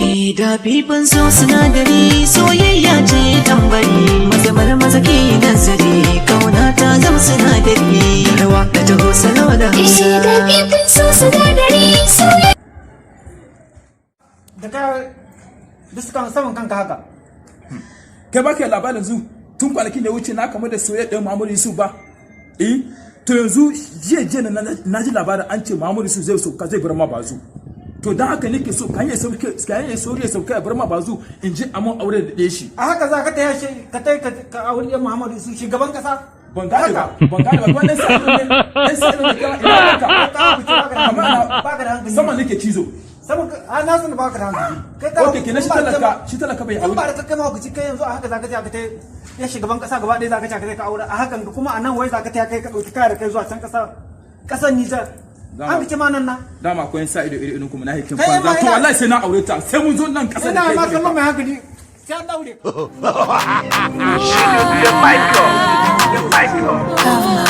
Da fifin so sinadari, soyayya ce tambari. Maza maza ke nazari, kauna ta zama sinadari. Rawa da taho salawa da Hausa. Da fifin so sinadari soyayya. Da ka bisa kan saman kanka haka. Kai baka labarin zu tun kwanakin da wuce na kama da soyayya ɗin Muhammadu Yusuf ba? Eh, to yanzu jiya jiya na ji labarin an ce Muhammadu Yusuf zai sauka, zai bar ma bazu. To don haka nake so kan ya sauke, kan ya sauri ya sauka ya bar ma bazu, in ji amon aure da ɗaya shi. A haka za ka taya shi ka tai ka auri ɗan Muhammadu Yusuf shugaban kasa? Ban gane ba, ban gane ba. Wannan sa ido ne, ɗan sa ido ne. Kama ina ka Ka wuce, baka da amma hankali, baka da hankali. Sama nake cizo. Sama a na san baka da hankali kai ka. Okay, kenan shi talaka, shi talaka bai in aure. Ba da kai mahaukaci kai, yanzu a haka za ka je ka tai ya shugaban kasa gaba ɗaya, za ka ce ka tai ka aure a hakan, kuma a nan wai za ka taya kai ka ɗauki kaya da kai zuwa can kasa, ƙasar Nijar? An ce ma nan na Dama akwai sa ido iri irin kuma na hikin Kai ma banza. To wallahi sai na aure ta, sai mun zo nan kasa da Ina kai. ma kallon mai hankali, sai an daure ka. Michael, Michael.